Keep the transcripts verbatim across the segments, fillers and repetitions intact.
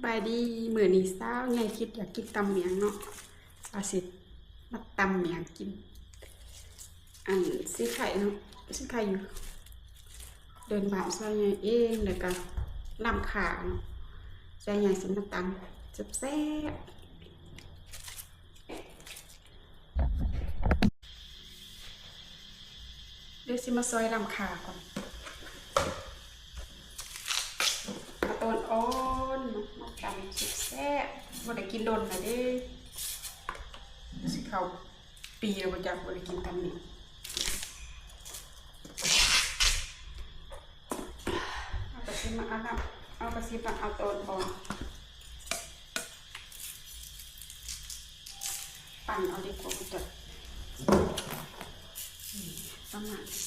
สบายดี มื้อนี้สาวใหญ่คิดอยากกินตำเมียงเนาะ ว่าสิมาตำเมียงกิน อัน สิไข่เนาะ สิไข่อยู่ เดินบ้านสาวใหญ่เอง แล้วก็ลำข่าเนาะ สาวใหญ่สิมาตำแซ่บๆ เดี๋ยวสิมาซอยลำข่าก่อน เอาตอนอ่อนมาตำแซ่บๆ บ่ได้กินโดนนะเด้ สิเข้าปีแล้วบ่จักบ่ได้กินตำนี่ เอากระสิมาเอาน้ำเอากระสิมาเอาตอนอ่อน ปั่นเอาดีกว่า มันจะ นี่ ประมาณนี้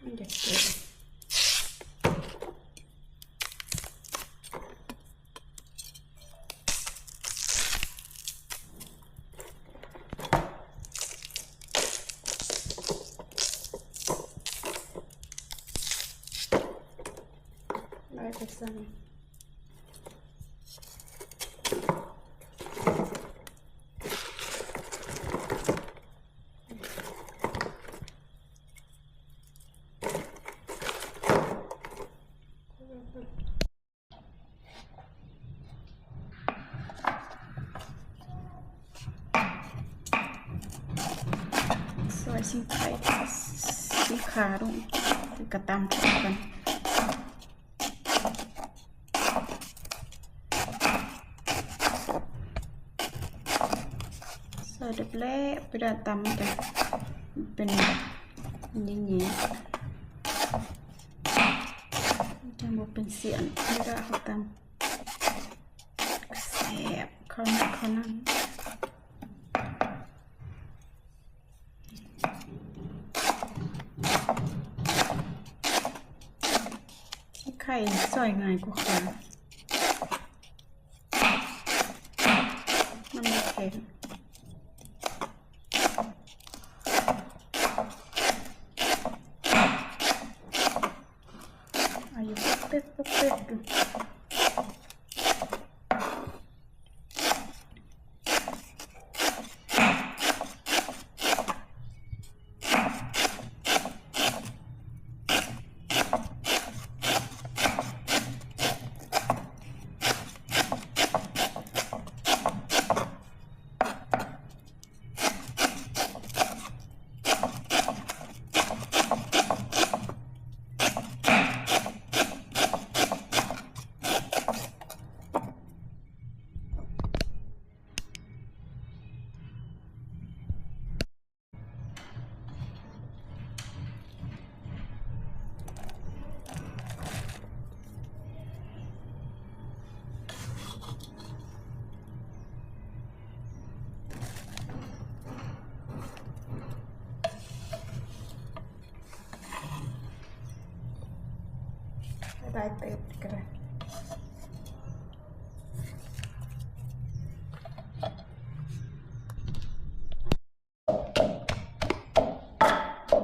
มันจะเกิด ไล่ไปใส่ ซอยสิงไข่สิงข่าลง กระตำเข้ากัน ใส่เรียบร้อย ไปได้ตำมันจะเป็นอย่างนี้ มันจะบ่เป็นเสี้ยน เวลาเขาตำ แซ่บ เข้าหน้าเข้าหนัง ไข่ซอยง่ายกว่าค่ะ มันบ่แข็ง อายุเป๊กๆๆๆ อยู่ ได้เติบก็ได้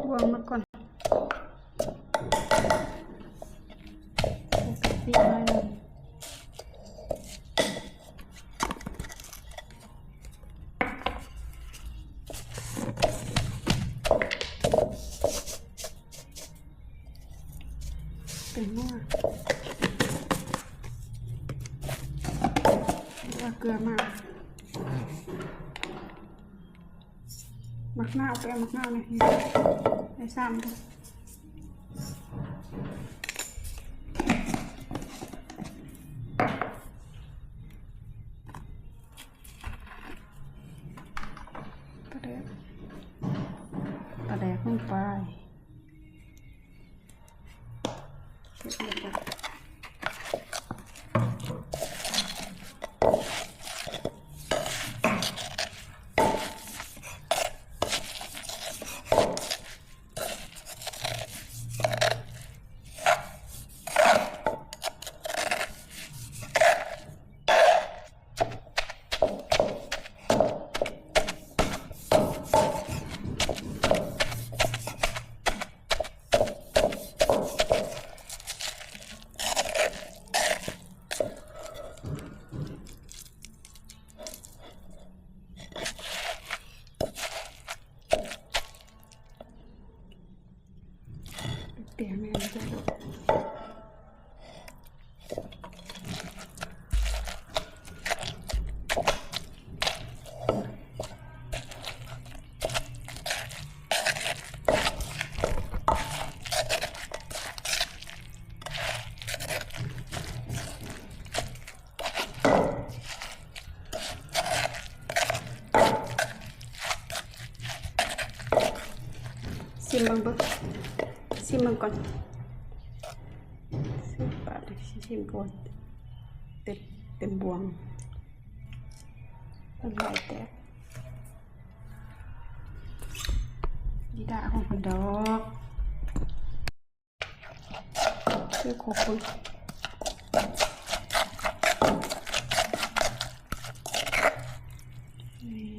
บวงมาก่อน ใส่กะปิหน่อยหนึ่ง เป็นมั่ว เอาเกลือมา หมากนาว ไปเอาหมากนาวหน่อย ให้ซ้ำดู ปลาแดก ปลาแดกลงไป เสร็จแล้วก็ เบิ่งเบิ่ง ซิมเบิ่งก่อน ซิมปลาดิ ซิมก่อน เต็ม เต็มบ่วง น้ำลายแตก ดีดาของเพิ่นดอก คือครบเลย นี่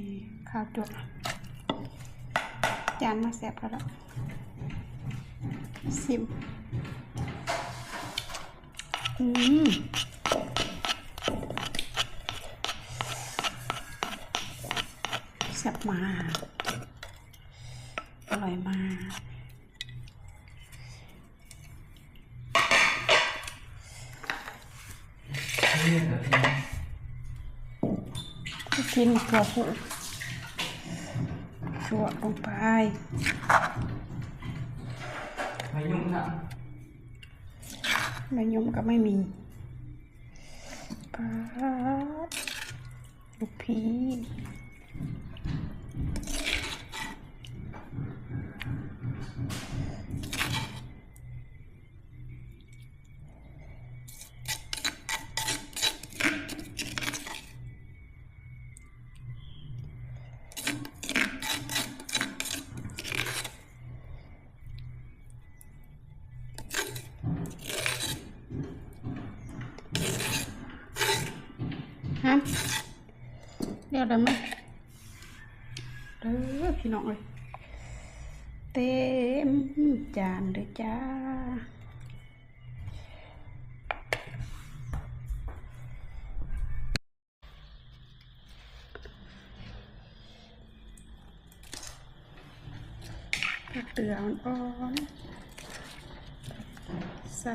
ข้าวจวด จานมาแซ่บแล้วล่ะ ซิม อืม แซ่บมาก อร่อยมาก กินถั่วพู ถั่วลงไป ไม่ยุ่งนะ ไม่ยุ่งก็ไม่มี ป๊าด ลูกพี่ ฮะ เดี๋ยวเดี๋ยวมา เด้อพี่น้องเอ้ย เต็มจานเลยจ้า ผักเตื้ออ่อนๆ ใส่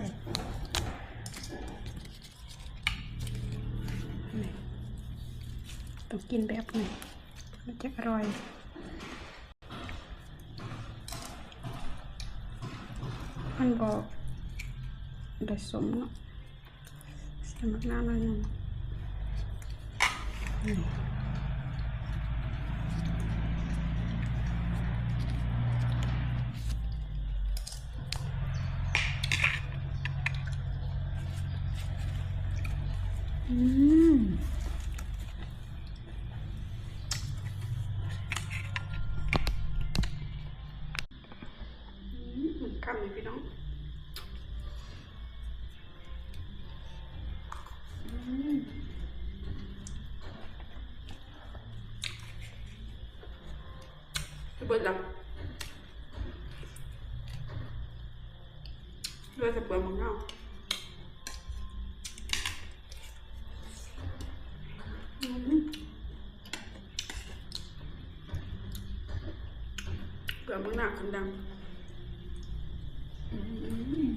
นี่ ต้องกินแบบนี้ มันจะอร่อย มันบ่ได้สมเนาะ ใส่หมากนาวหน่อยหนึ่ง นี่ อืม อืม คำนี้พี่น้อง อืม จะเบิดแล้ว เหลือแต่เปลือกหมากนาว อืม เปลือกหมากนาวคันดัง อืม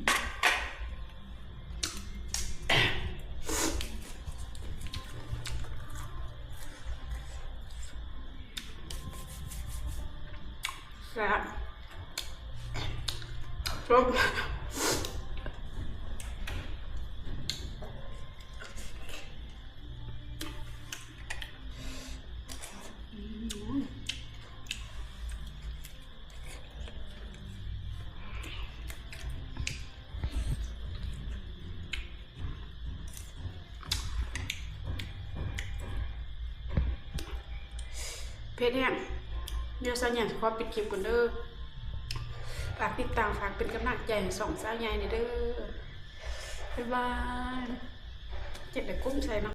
แซ่บ ส้ม เผ็ดแฮง เดี๋ยวสาวแหย่งสิขอปิดคลิปก่อนเด้อ ฝากติดตาม ฝากเป็นกำลังใจให้ช่องสาวใหญ่หน่อยเด้อ บ๊ายบาย เจ็บแต่กุ้มใส่เนาะ